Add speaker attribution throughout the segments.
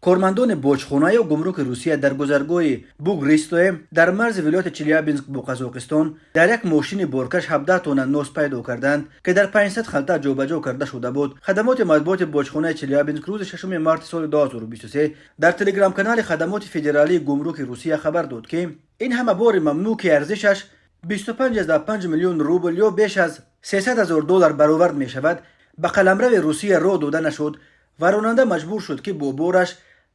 Speaker 1: Кормандони боҷхона ё гумруки Русия дар гузаргоҳи Бугристое дар марзи вилояти Челябинск бо Қазоқистон дар як мошини боркаш 17 тонна нос пайдо карданд, ки дар 500 халта ҷобаҷо карда шуда буд. Хадамоти матбуоти боҷхонаи Челябинск рӯзи 6 марти соли 2023 дар телеграм-канали Хадамоти федералии гумруки Русия хабар дод, ки ин ҳама бори мамнӯъ, ки арзишаш 25,5 миллион рубл ё беш аз 300 ҳазор доллар баровард мешавад, ба қаламрави Русия роҳ дода нашуд ва ронанда маҷбур шуд, ки бо бораш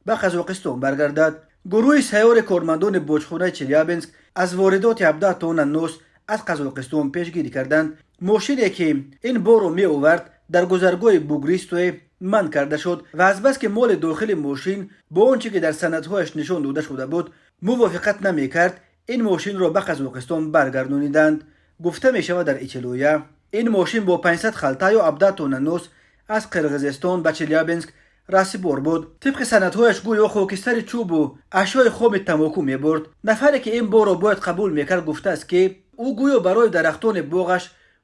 Speaker 1: ба Қазоқистон баргардад. Гурӯҳи сайёри кормандони боҷхонаи Челябинск аз воридоти 17 тонна нос аз Қазоқистон пешгирӣ карданд. Мошине, ки ин борро меовард, дар гузаргоҳи Бугристое манъ карда шуд ва азбаски моли дохили мошин бо он чӣ ки дар санадҳояш нишон дода шуда буд, мувофиқат намекард, ин мошинро ба Қазоқистон баргардониданд, гуфта мешавад дар иттилоия. Ин мошин бо 500 халта ё 17 тонна нос аз Қирғизистон ба Челябинск расибор буд. Тибқи санадҳояш, гӯё хокистари чӯбу ашёи хоми тамоку мебурд. Нафаре, ки ин борро бояд қабул мекард, гуфтааст, ки ӯ гӯё барои дарахтони боғаш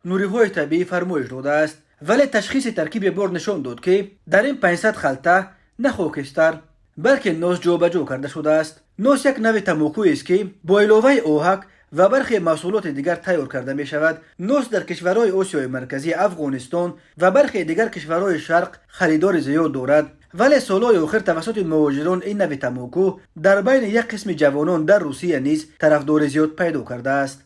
Speaker 1: нуриҳои табиӣ фармоиш додааст, вале ташхиси таркиби бор нишон дод, ки дар ин 500 халта на хокистар, балки нос ҷобаҷо карда шудааст. Нос як нави тамокуест, ки бо иловаи оҳак ва бархе маҳсулоти дигар тайёр карда мешавад. Нос дар кишварҳои Осиёи Марказӣ, Афғонистон ва бархе дигар кишварҳои Шарқ харидори зиёд дорад, вале солҳои охир тавассути муҳоҷирон ин нави тамоку дар байни як қисми ҷавонон дар Русия низ тарафдори зиёд пайдо кардааст.